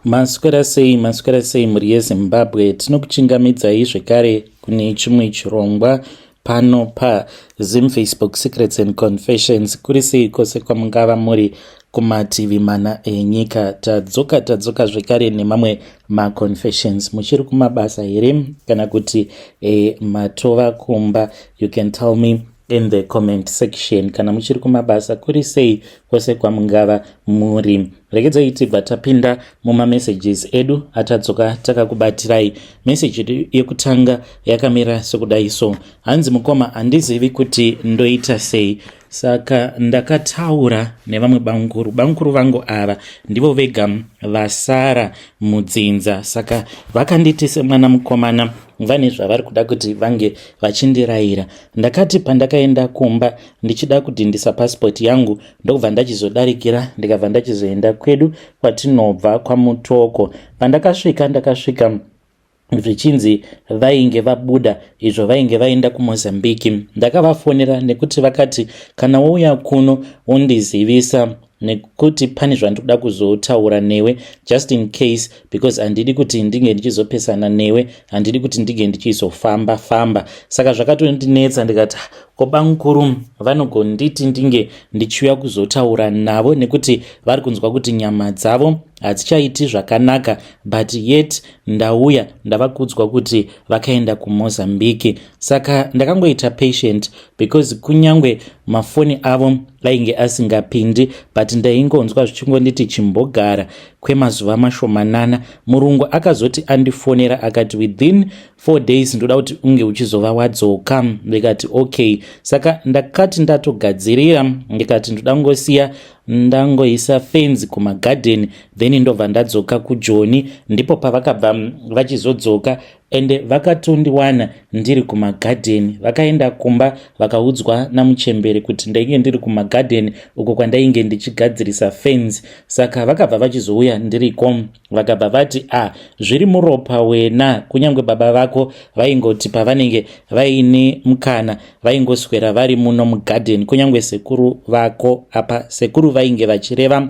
Maswera sei, maswera sei mhuri yeZimbabwe. Tinokuchingamidzai zvekare kune chimwe chirongwa pano paZim Facebook Secrets and Confessions. Kuri sei kwose kwamungava muri kumativi mana enyika. Tadzoka tadzoka zvekare nemamwe maconfessions. Muchiri kumabasa here kana kuti matova kumba? You can tell me in the comment section kana muchiri kumabasa. Kuri sei kwose kwamungava muri? Regedzai tibva tapinda mumamessages edu atadzoka takakubatirai. Meseji yekutanga yakamira sekudai so, hanzi, "Mukoma, handizivi kuti ndoita sei. Saka ndakataura nevamwe bamukuru. Bamukuru vangu ava ndivo vega vasara mudzinza, saka vakanditi semwana mukomana vane zvavari kuda kuti vange vachindirayira. Ndakati pandakaenda kumba ndichida kudhindisa pasipoti yangu, ndokubva ndachizodarikira, ndikabva ndachizoenda kwedu kwatinobva kwaMutoko. Pandakasvika, ndakasvika zvichinzi vainge vabuda, izvo vainge vaenda kuMozambiki. Ndakavafonera nekuti vakati kana wouya kuno wondizivisa, nekuti pane zvandikuda kuzotaura newe, just in case, because handidi kuti ndinge ndichizopesana newe, handidi kuti ndinge ndichizofamba famba. Saka zvakatondinetsa. Ndikati, ko bamukuru vanogonditi ndinge ndichiuya kuzotaura navo nekuti vari kunzwa kuti nyama dzavo hadzichaiti zvakanaka, but yet ndauya ndava kuudzwa kuti vakaenda kuMozambiki. Saka ndakangoita patient because kunyange mafoni avo ainge asingapindi, but ndaingonzwa zvichingonditi chimbogara kwemazuva mashomanana. Murungu akazoti andifonera akati within 4 days ndoda kuti unge uchizova wadzoka. Ndikati okay. Saka ndakati ndatogadzirira, ndikati ndoda ngosiya ndangoisa fenzi kumagadheni, then ndobva ndadzoka kuJoni. Ndipo pavakabva vachizodzoka, ende vakatondiwana ndiri kumagadheni. Vakaenda kumba vakaudzwa namuchembere kuti ndainge ndiri kumagadheni uko kwandainge ndichigadzirisa fenzi. Saka vakabva vachizouya ndiriko, vakabva vati, a ah, zviri muropa wena. Kunyange baba vako vaingoti pavanenge vaine mukana vaingoswera vari muno mugadheni, kunyange sekuru vako." Apa sekuru vainge vachireva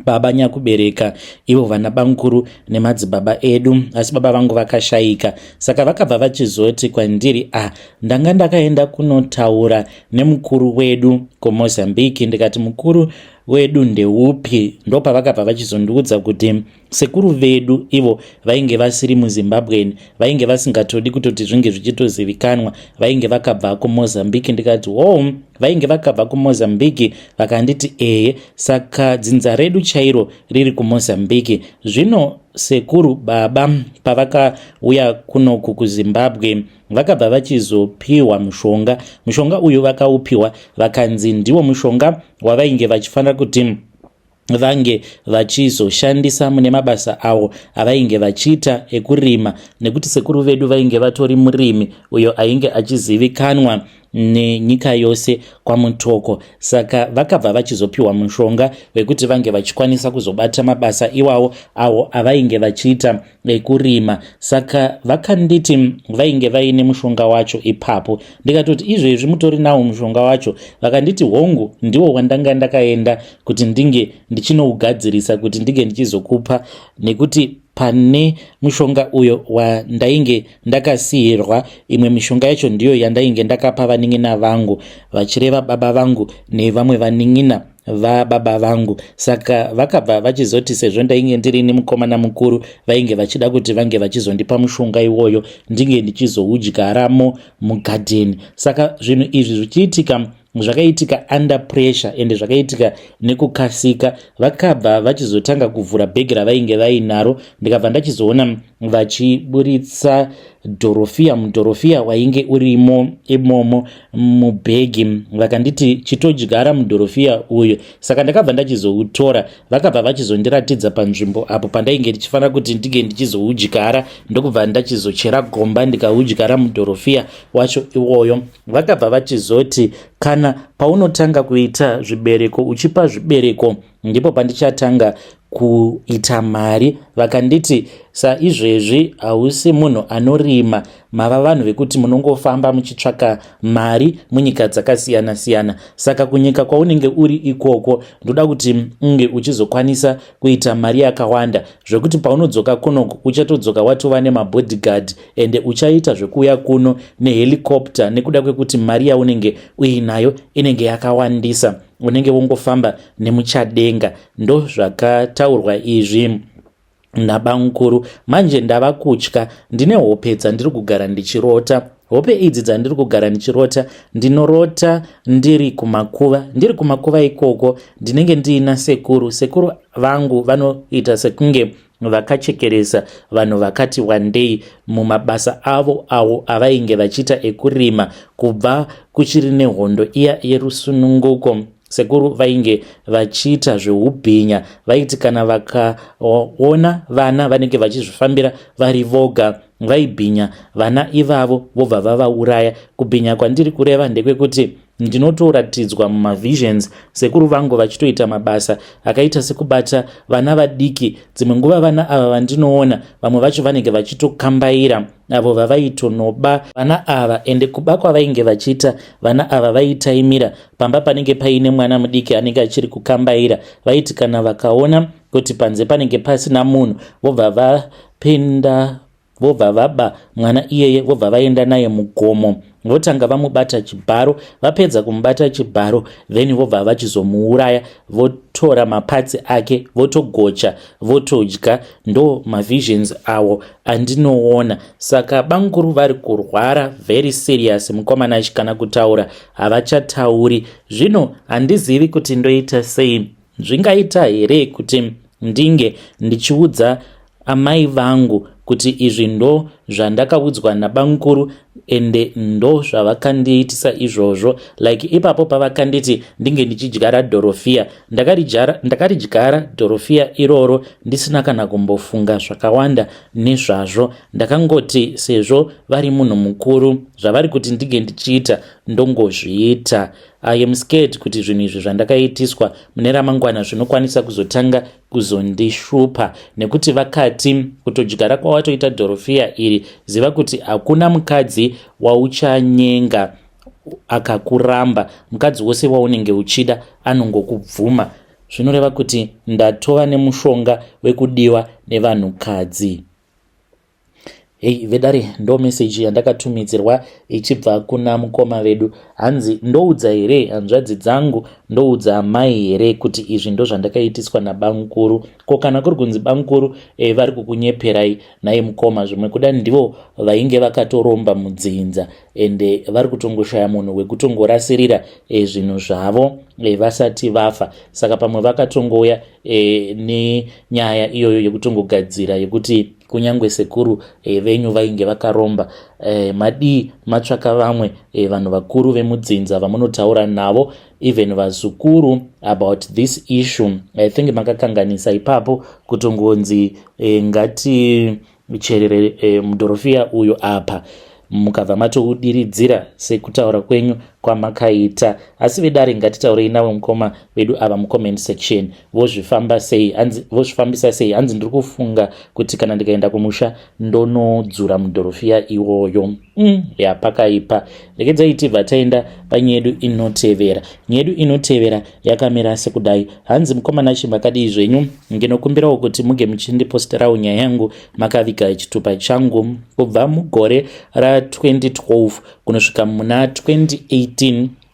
baba nyakubereka, ivo vana bamukuru nemadzibaba edu, asi baba vangu vakashayika. Saka vakabva vachizoti kwandiri, "A ah, ndanga ndakaenda kunotaura nemukuru wedu kuMozambiki." Ndikati, "Mukuru wedu ndeupi?" Ndopavakabva vachizondiudza kuti sekuru vedu ivo vainge vasiri muZimbabweni, vainge vasingatodi kutoti zvinge zvichitozivikanwa, vainge vakabva kuMozambiki. Ndikati, "O, vainge vakabva kuMozambiki?" Vakanditi, "Eye, saka dzinza redu chairo riri kuMozambiki. Zvino sekuru baba pavakauya kunoku kuZimbabwe, vakabva vachizopiwa mushonga. Mushonga uyu vakaupiwa, vakanzi ndiwo mushonga wavainge vachifanira kuti vange vachizoshandisa mune mabasa avo avainge vachiita ekurima, nekuti sekuru vedu vainge vatori murimi uyo ainge achizivikanwa nenyika yose kwaMutoko. Saka vakabva vachizopiwa mushonga wekuti vange vachikwanisa kuzobata mabasa iwawo awo avainge vachiita ekurima. Saka vakanditi vainge vaine mushonga wacho ipapo. Ndikatoti, izvezvi mutori nawo mushonga wacho? Vakanditi, hongu, ndiwo wandanga ndakaenda kuti ndinge ndichinougadzirisa kuti ndinge ndichizokupa, nekuti pane mushonga uyo wandainge ndakasiyirwa, imwe mishonga yacho ndiyo yandainge ndakapa vanin'ina vangu," vachireva baba vangu nevamwe vanin'ina vababa vangu. Saka vakabva vachizoti sezvo ndainge ndiri nemukomana mukuru, vainge vachida kuti vange vachizondipa mushonga iwoyo ndinge ndichizoudyaramo mugadheni. Saka zvinhu izvi zvichiitika, zvakaitika under pressure, ende zvakaitika nekukasika. Vakabva vachizotanga kuvhura bhegi ravainge vainaro, ndikabva ndachizoona vachiburitsa dhorofiya, mudhorofiya wainge urimo imomo mubhegi. Vakanditi, chitodyara mudhorofiya uyu. Saka ndakabva ndachizoutora. Vakabva vachizondiratidza panzvimbo apo pandainge ndichifanira kuti ndinge ndichizoudyara, ndokubva ndachizochera gomba ndikaudyara mudhorofiya wacho iwoyo. Vakabva vachizoti kana Paunotanga kuita zvibereko, uchipa zvibereko, ndipo pandichatanga kuita mari. Vakanditi saizvezvi hausi munhu anorima, mava vanhu vekuti munongofamba muchitsvaka mari munyika dzakasiyana siyana. Saka kunyika kwaunenge uri ikoko, ndoda kuti unge uchizokwanisa kuita mari yakawanda zvekuti paunodzoka kunoku uchatodzoka watova nemabodyguard, ende uchaita zvekuuya kuno nehelicopter nekuda kwekuti mari yaunenge uinayo inenge yakawandisa, unenge wongofamba nemuchadenga. Ndozvakataurwa izvi nabamukuru. Manje ndava kutya, ndine hope dzandiri kugara ndichirota. Hope idzi dzandiri kugara ndichirota, ndinorota ndiri kumakuva. Ndiri kumakuva ikoko ndinenge ndiina sekuru. Sekuru vangu vanoita sekunge vakachekeresa vanhu vakati wandei mumabasa avo awo avainge vachiita ekurima kubva kuchiri nehondo iya yerusununguko. Sekuru vainge vachiita zveubhinya. Vaiti kana vakaona vana vanenge vachizvifambira vari voga, vaibhinya vana ivavo vobva vavauraya. Kubhinya kwandiri kureva ndekwekuti ndinotoratidzwa mumavisions sekuru vangu vachitoita mabasa akaita sekubata vana vadiki. Dzimwe nguva vana ava vandinoona, vamwe vacho vanenge vachitokambaira avo vavaitonoba vana ava. Ende kuba kwavainge vachiita vana ava, vaitaimira pamba panenge paine mwana mudiki anenge achiri kukambaira. Vaiti kana vakaona kuti panze panenge pasina munhu, vobva vapinda, vobva vaba mwana iyeye, vobva vaenda naye mugomo, votanga vamubata chibharo. Vapedza kumubata chibharo, then vobva vachizomuuraya, votora maparts ake, votogocha, votodya. Ndo mavisions awo andinoona. Saka bamukuru vari kurwara very serious, mukomana, kana kutaura havachatauri. Zvino handizivi kuti ndoita sei. Zvingaita here kuti ndinge ndichiudza amai vangu kuti izvi ndo zvandakaudzwa nabamukuru, ende ndo zvavakandiitisa izvozvo? Like ipapo pavakanditi ndinge ndichidyara dhorofiya, ndakaridyara dhorofiya iroro ndisina kana kumbofunga zvakawanda nezvazvo. Ndakangoti sezvo vari munhu mukuru, zvavari kuti ndinge ndichiita ndongozviita. I am scared kuti zvinhu izvi zvandakaitiswa mune ramangwana zvinokwanisa kuzotanga kuzondishupa, nekuti vakati kutodyara kwawatoita dhorofiya iri, ziva kuti hakuna mukadzi wauchanyenga akakuramba. Mukadzi wose waunenge uchida anongokubvuma. Zvinoreva kuti ndatova nemushonga wekudiwa nevanhukadzi. Hei vedare, ndo meseji yandakatumidzirwa ichibva kuna mukoma vedu. Hanzi ndoudza here hanzvadzi dzangu, ndoudza amai here kuti izvi ndo zvandakaitiswa nabamukuru? Ko kana kuri kunzi bamukuru vari kukunyeperai nai mukoma, zvimwe kuda ndivo vainge vakatoromba mudzinza, ende vari kutongoshaya munhu wekutongorasirira zvinhu zvavo vasati vafa. Saka pamwe vakatongouya nenyaya iyoyo yekutongogadzira yekuti kunyange sekuru venyu vainge vakaromba. Madii matsvaka vamwe vanhu vakuru vemudzinza vamunotaura navo, even vazukuru, about this issue? I think makakanganisa ipapo kutongonzi ngati cherere mudhorofiya uyu apa, mukabva matoudiridzira sekutaura kwenyu kwamakaita. Asi vedare, ngatitaurei navo mukoma vedu ava mucomment section. Vozvifamba sei? Hanzi vozvifambisa sei? Hanzi ndiri kufunga kuti kana ndikaenda kumusha ndonodzura mudhorofiya iwoyo. Yapakaipa. Regedzai tibva taenda panyaya yedu inotevera. Nyaya yedu inotevera yakamira sekudai. Hanzi mukomana chi, makadii zvenyu? Ndinokumbirawo kuti muge muchindiposterawo nyaya yangu makaviga chitupa changu. Kubva mugore ra2012 kunosvika muna 2018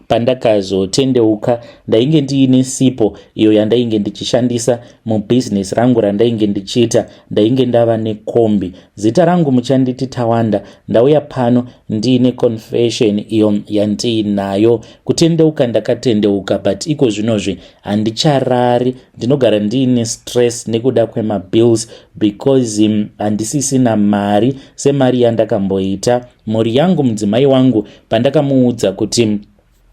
pandakazotendeuka, ndainge ndiine sipo iyo yandainge ndichishandisa mubhizinesi rangu randainge ndichiita. Ndainge ndava nekombi. Zita rangu muchanditi Tawanda. Ndauya pano ndiine confession iyo yandiinayo. Kutendeuka ndakatendeuka, but iko zvinozvi handicharari. Ndinogara ndiine stress nekuda kwemabills because handisisina mari semari yandakamboita. Mhuri yangu, mudzimai wangu, pandakamuudza kuti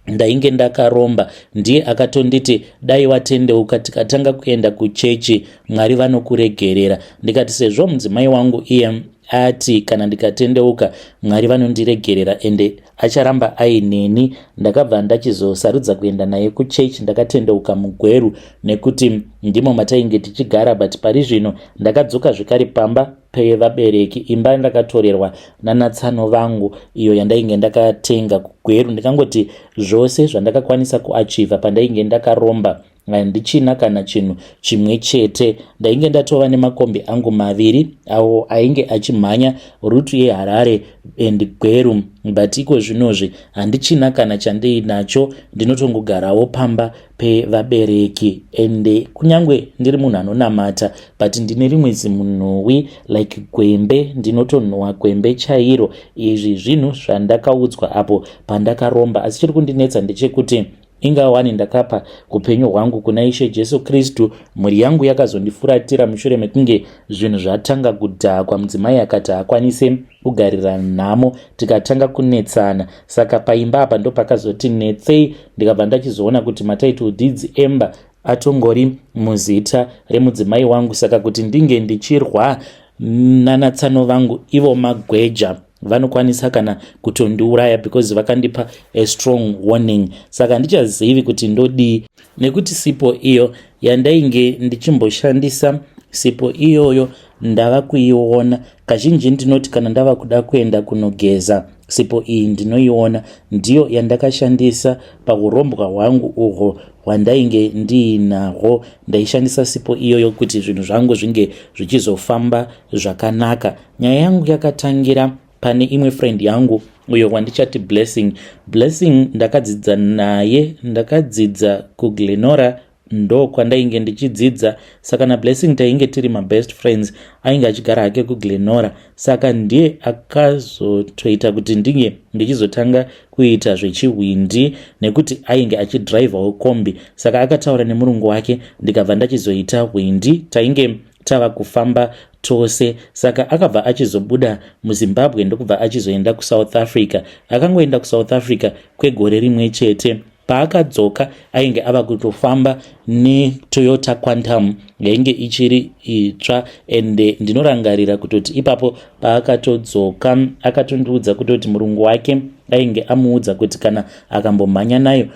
ndainge ndakaromba, ndiye akatonditi dai watendeuka tikatanga kuenda kuchechi, Mwari vanokuregerera. Ndikati sezvo mudzimai wangu iye ati kana ndikatendeuka Mwari vanondiregerera ende acharamba aineni. Ndakabva ndachizosarudza kuenda naye kuchechi, ndakatendeuka muGweru nekuti ndimo matainge tichigara, but pari zvino ndakadzoka zvekare pamba pevabereki, imba ndakatorerwa nanatsano vangu iyo yandainge ndakatenga kuGweru. Ndikangoti zvose zvandakakwanisa kuachivha pandainge ndakaromba handichina kana chinhu chimwe chete. Ndainge ndatova nemakombi angu maviri awo ainge achimhanya route yeHarare and Gweru, but iko zvinozvi handichina kana chandiinacho. Ndinotongogarawo pamba pevabereki, ende kunyange ndiri munhu anonamata, but ndine rimwe zimunhuwi like gwembe, ndinotonhuwa gwembe chairo. Izvi zvinhu zvandakaudzwa apo pandakaromba, asi chiri kundinetsa ndechekuti ingawani ndakapa upenyu hwangu kuna Ishe Jesu Kristu. Mhuri yangu yakazondifuratira mushure mekunge zvinhu zvatanga kudhakwa. Mudzimai akati haakwanise kugarira nhamo, tikatanga kunetsana. Saka paimba apa ndo pakazoti netsei, ndikabva ndachizoona kuti matitle deeds emba atongori muzita remudzimai wangu. Saka kuti ndinge ndichirwa nanatsano vangu, ivo magweja, vanokwanisa kana kutondiuraya because vakandipa a strong warning. Saka handichazivi kuti ndodii, nekuti sipo iyo yandainge ndichimboshandisa, sipo iyoyo ndava kuiona kazhinji. Ndinoti kana ndava kuda kuenda kunogeza, sipo iyi ndinoiona, ndiyo yandakashandisa paurombwa hwangu uhwo hwandainge ndiinahwo. Ndaishandisa sipo iyoyo kuti zvinhu zvangu zvinge zvichizofamba zvakanaka. Nyaya yangu yakatangira pane imwe friend yangu uyo wandichati Blessing. Blessing ndakadzidza naye, ndakadzidza kuGlenora, ndo kwandainge ndichidzidza. Saka naBlessing tainge tiri mabest friends. Ainge achigara hake kuGlenora, saka ndiye akazotoita kuti ndinge ndichizotanga kuita zvechihwindi, nekuti ainge achidhiraivhawo kombi. Saka akataura nemurungu wake, ndikabva ndachizoita hwindi, tainge tava kufamba tose. Saka akabva achizobuda muZimbabwe, ndokubva achizoenda kuSouth Africa. Akangoenda kuSouth Africa kwegore rimwe chete. Paakadzoka ainge ava kutofamba neToyota Quantum yainge ichiri itsva. Ende ndinorangarira kutoti ipapo paakatodzoka akatondiudza kutoti murungu wake ainge amuudza kuti kana akambomhanya nayo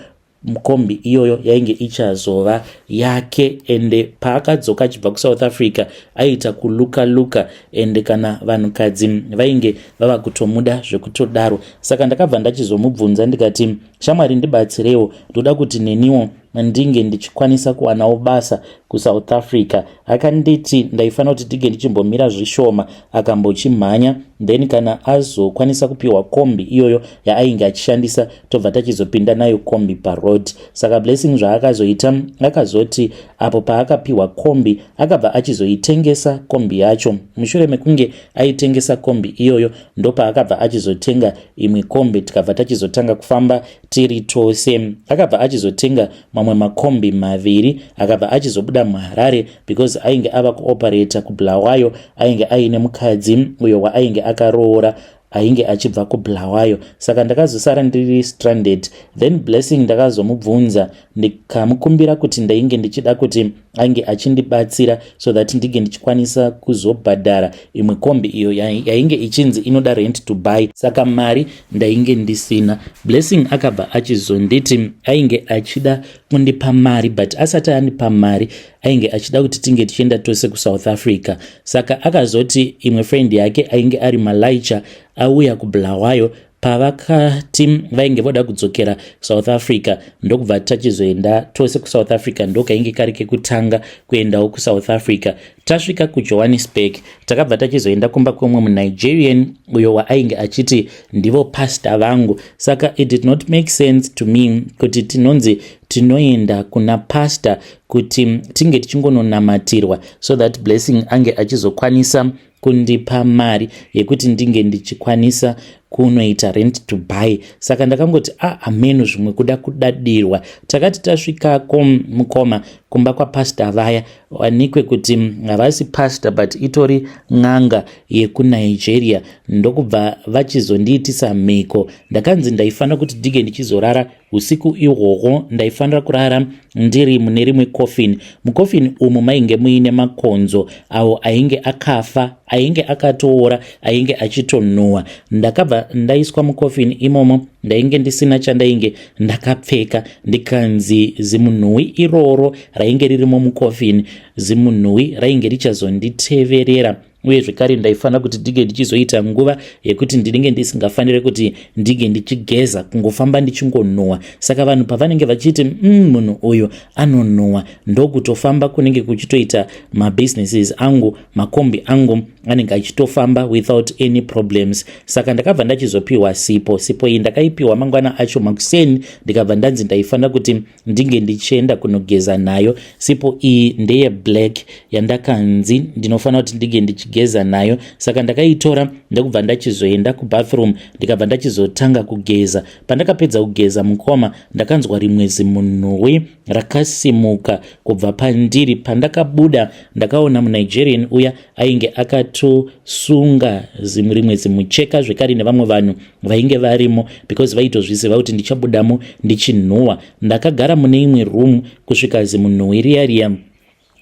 kombi iyoyo yainge ichazova yake. Ende paakadzoka achibva kuSouth Africa aiita kuluka luka, ende kana vanhukadzi vainge vava kutomuda zvekutodaro. Saka ndakabva ndachizomubvunza ndikati, "Shamwari, ndibatsirewo, ndoda kuti neniwo ndinge ndichikwanisa kuwanawo basa kuSouth Africa." Akanditi ndaifanira kuti ndinge ndichimbomira zvishoma akambochimhanya, then kana azokwanisa kupiwa kombi iyoyo yaainge achishandisa, tobva tachizopinda nayo kombi paroad. Saka Blessing zvaakazoita, akazoti apo paakapiwa kombi, akabva achizoitengesa kombi yacho. Mushure mekunge aitengesa kombi iyoyo, ndopaakabva achizotenga imwe kombi, tikabva tachizotanga kufamba tiri tose. Akabva achizotenga mamwe makombi maviri, akabva achizobuda muHarare because ainge ava kuoperata kuBulawayo. Ainge aine mukadzi uyo waainge akaroora ainge achibva kuBulawayo. Saka ndakazosara ndiri stranded. Then Blessing ndakazomubvunza, ndikamukumbira kuti ndainge ndichida kuti ainge achindibatsira so that ndinge ndichikwanisa kuzobhadhara imwe kombi iyo yainge ichinzi inoda rent to buy, saka mari ndainge ndisina. Blessing akabva achizonditi ainge achida kundipa mari, but asati andipa mari ainge achida kuti tinge tichienda tose kuSouth Africa. Saka akazoti imwe friend yake ainge ari malaicha auya kuBulawayo. Pavakati vainge voda kudzokera South Africa, ndokubva tachizoenda tose kuSouth Africa. Ndokainge kari kekutanga kuendawo kuSouth Africa. Tasvika kuJohannesburg, takabva tachizoenda kumba kwemumwe muNigerian uyo waainge achiti ndivo pasta vangu. Saka it did not make sense to me kuti tinonzi tinoenda kuna pasta kuti tinge tichingononamatirwa so that Blessing ange achizokwanisa kundipa mari yekuti ndinge ndichikwanisa kunoita rent to buy. Saka ndakangoti, "A ah, ameno, zvimwe kuda kudadirwa." Takati tasvikako, mukoma, kumba kwapasta vaya, wanikwe kuti havasi pasta but itori n'anga yekuNigeria. Ndokubva vachizondiitisa mhiko. Ndakanzi ndaifanira kuti ndinge ndichizorara Usiku ihwohwo ndaifanira kurara ndiri mune rimwe coffin. Mucoffin umu mainge muine makonzo awo ainge akafa, ainge akatoora, ainge achitonhuhwa. Ndakabva ndaiswa mucoffin imomo. Ndainge ndisina chandainge ndakapfeka, ndikanzi zimunhuwi iroro rainge ririmo mucoffin, zimunhuwi rainge richazonditeverera. Uye zvekare ndaifanira kuti ndinge ndichizoita nguva yekuti ndinenge ndisingafaniri kuti ndinge ndichigeza, kungofamba ndichingonhuhwa. Saka vanhu pavanenge vachiti, munhu uyu anonhuhwa," ndokutofamba kunenge kuchitoita mabusinesses angu, makombi angu anenge achitofamba without any problems. Saka ndakabva ndachizopiwa sipo. Sipo iyi ndakaipiwa mangwana acho makuseni, ndikabva ndanzi ndaifanira kuti ndinge ndichienda kunogeza nayo. Sipo iyi ndeyeblack yandakanzi ndinofanira kuti ndinge ndichigeza nayo. Saka ndakaitora, ndokubva ndachizoenda kubathroom, ndikabva ndachizotanga kugeza. Pandakapedza kugeza, mukoma, ndakanzwa rimwe zimunhuwi rakasimuka kubva pandiri. Pandakabuda, ndakaona muNigerian uya ainge akatosunga rimwe zimucheka, zvekare nevamwe vanhu vainge varimo, because vaitozviziva kuti ndichabudamo ndichinhuhwa. Ndakagara mune imwe room kusvika zimunhuwi riya riya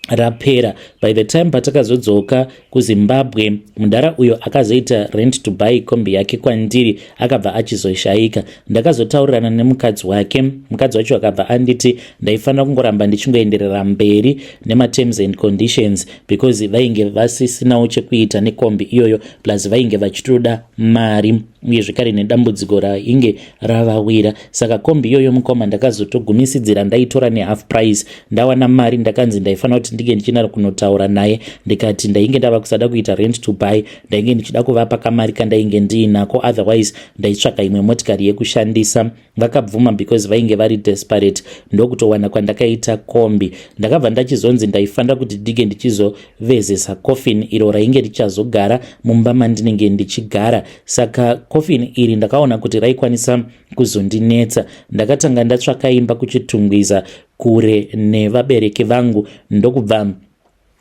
rapera. By the time patakazodzoka kuZimbabwe, mudhara uyo akazoita rent to buy kombi yake kwandiri akabva achizoshayika. Ndakazotaurirana nemukadzi wake. Mukadzi wacho akabva anditi ndaifanira kungoramba ndichingoenderera mberi nematerms and conditions, because vainge vasisinawo chekuita nekombi iyoyo, plus vainge vachitoda mari, uye zvekare nedambudziko rainge ravawira. Saka kombi iyoyo, mukoma, ndakazotogumisidzira ndaitora nehalf price ndawana mari. Ndakanzi ndaifanira kuti ndinge ndichienda kunotaura naye. Ndikati ndainge ndava kusada kuita rent to buy, ndainge ndichida kuvapa kamari kandainge ndiinako, otherwise ndaitsvaka imwe motikari yekushandisa. Vakabvuma because vainge vari desperate. Ndokutowana kwandakaita kombi. Ndakabva ndachizonzi ndaifanira kuti ndinge ndichizovezesa coffin iro rainge richazogara mumba mandinenge ndichigara. Saka coffin iri ndakaona kuti raikwanisa kuzondinetsa. Ndakatanga ndatsvaka imba kuChitungwiza, kure nevabereki vangu, ndokubva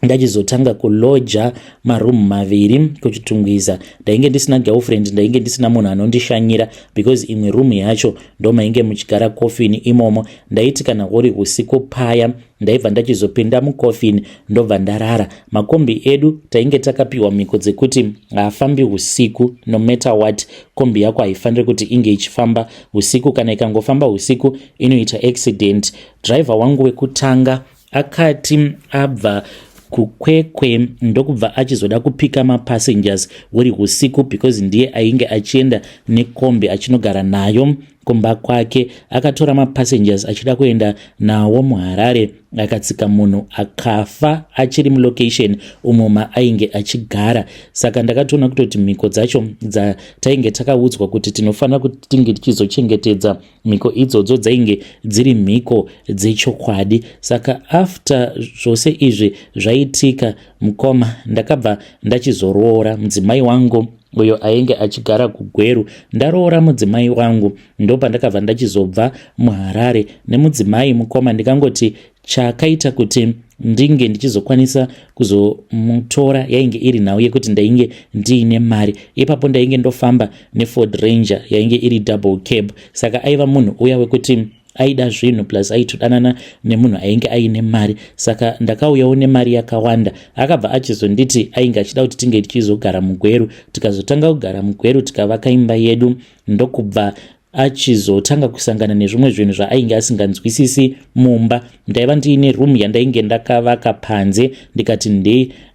ndachizotanga kuloja marumu 2 kuChitungwiza. Ndainge ndisina girlfriend, ndainge ndisina munhu anondishanyira, because imwe rumu yacho ndo mainge muchigara coffin imomo. Ndaiti kana uri usiku paya, ndaibva ndachizopinda mucoffin, ndobva ndarara. Makombi edu tainge takapiwa mhiko dzekuti haafambi usiku. No matter what, kombi yako haifaniri kuti inge ichifamba usiku. Kana ikangofamba usiku, inoita accident. Driver wangu wekutanga akati abva kuKwekwe, ndokubva achizoda kupika mapassengers uri usiku, because ndiye ainge achienda nekombi achinogara nayo kumba kwake. Akatora mapassengers achida kuenda nawo muHarare, akatsika munhu akafa achiri mulocation umo maainge achigara. Saka ndakatoona kutoti mhiko dzacho dzatainge takaudzwa kuti tinofanira kuti tinge tichizochengetedza mhiko idzodzo dzainge dziri mhiko dzechokwadi. Saka after zvose izvi zvaitika, mukoma, ndakabva ndachizoroora mudzimai wangu uyo ainge achigara kuGweru. Ndaroora mudzimai wangu, ndopandakabva ndachizobva muHarare nemudzimai. Mukoma, ndikangoti chakaita kuti ndinge ndichizokwanisa kuzomutora yainge iri nhau yekuti ndainge ndiine mari. Ipapo ndainge ndofamba neFord Ranger yainge iri double cab. Saka aiva munhu uya wekuti aida zvinhu, plus aitodanana nemunhu ainge aine mari. Saka ndakauyawo nemari yakawanda. Akabva achizonditi ainge achida kuti tinge tichizogara muGweru. Tikazotanga kugara muGweru, tikavaka imba yedu, ndokubva achizotanga kusangana nezvimwe zvinhu zvaainge asinganzwisisi mumba. Ndaiva ndiine room yandainge ndakavaka panze, ndikati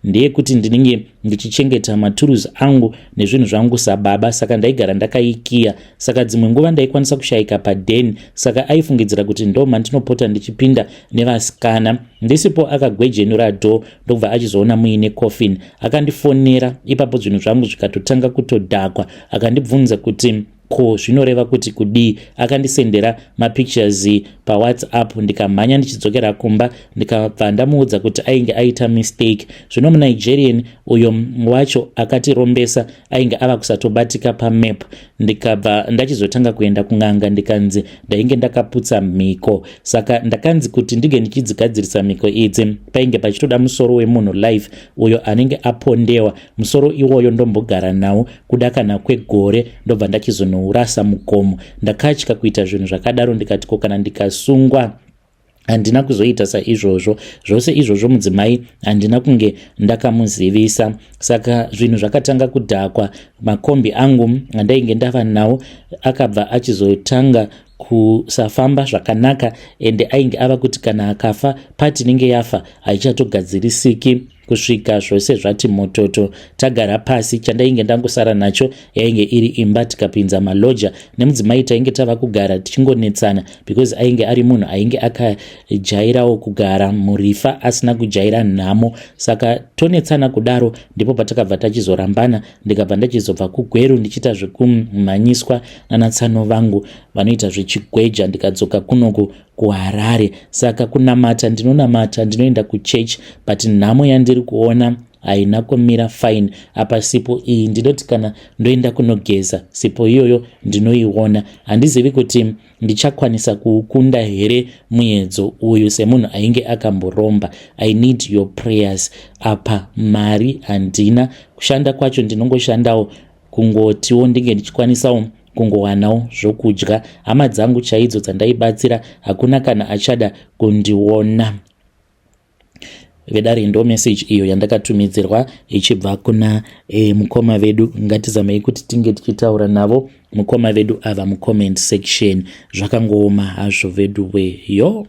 ndeyekuti ndinenge ndichichengeta maturuzi angu nezvinhu zvangu sababa. Saka ndaigara ndakaikiya. Saka dzimwe nguva ndaikwanisa kushayika padheni, saka aifungidzira kuti ndo mandinopota ndichipinda nevasikana. Ndisipo, akagwejenura door, ndokubva achizoona muine coffin. Akandifonera ipapo, zvinhu zvangu zvikatotanga kutodhakwa. Akandibvunza kuti ko zvinoreva kuti kudii. Akandisendera mapictures paWhatsApp. Ndikamhanya ndichidzokera kumba, ndikabva ndamuudza kuti ainge aita mistake. Zvino muNigerian uyo wacho akatirombesa ainge ava kusatobatika pamap. Ndikabva ndachizotanga kuenda kun'anga, ndikanzi ndainge ndakaputsa mhiko. Saka ndakanzi kuti ndinge ndichidzigadzirisa mhiko idzi, painge pachitoda musoro wemunhu live uyo anenge apondewa. Musoro iwoyo ndombogara nawo kuda kana kwegore, ndobva ndachizonouisa. kuzonourasa mugomo. Ndakatya kuita zvinhu zvakadaro ndikati ko kana ndikasungwa? Handina kuzoita saizvozvo. Zvose izvozvo mudzimai handina kunge ndakamuzivisa. Saka zvinhu zvakatanga kudhakwa. Makombi angu andainge ndava nawo akabva achizotanga kusafamba zvakanaka ende ainge ava kuti kana akafa pati inenge yafa haichatogadzirisiki kusvika zvose zvati mototo. Tagara pasi, chandainge ndangosara nacho yainge iri imba, tikapinza maloja nemudzimai. Tainge tava kugara tichingonetsana because ainge ari munhu ainge akajairawo kugara murifa, asina kujaira nhamo. Saka tonetsana kudaro, ndipo patakabva tachizorambana, ndikabva ndachizobva kuGweru ndichiita zvekumhanyiswa nanatsano vangu vanoita zvechigweja, ndikadzoka kunoku kuHarare. Saka kunamata ndinonamata, ndinoenda kuchechi, but nhamo yandiri kuona haina kumira fine. Apa sipo iyi ndinoti kana ndoenda kunogeza, sipo iyoyo ndinoiona. Handizivi kuti ndichakwanisa kuukunda here muedzo uyu semunhu ainge akamboromba. I need your prayers. Apa mari handina, kushanda kwacho ndinongoshandawo kungotiwo ndinge ndichikwanisawo kungowanawo zvokudya. Hama dzangu chaidzo dzandaibatsira hakuna kana achada kundiona. Vedare, ndo message iyo yandakatumidzirwa ichibva kuna mukoma vedu. Ngatizamei kuti tinge tichitaura navo mukoma vedu ava mucomment section. Zvakangooma hazvo vedu we yo.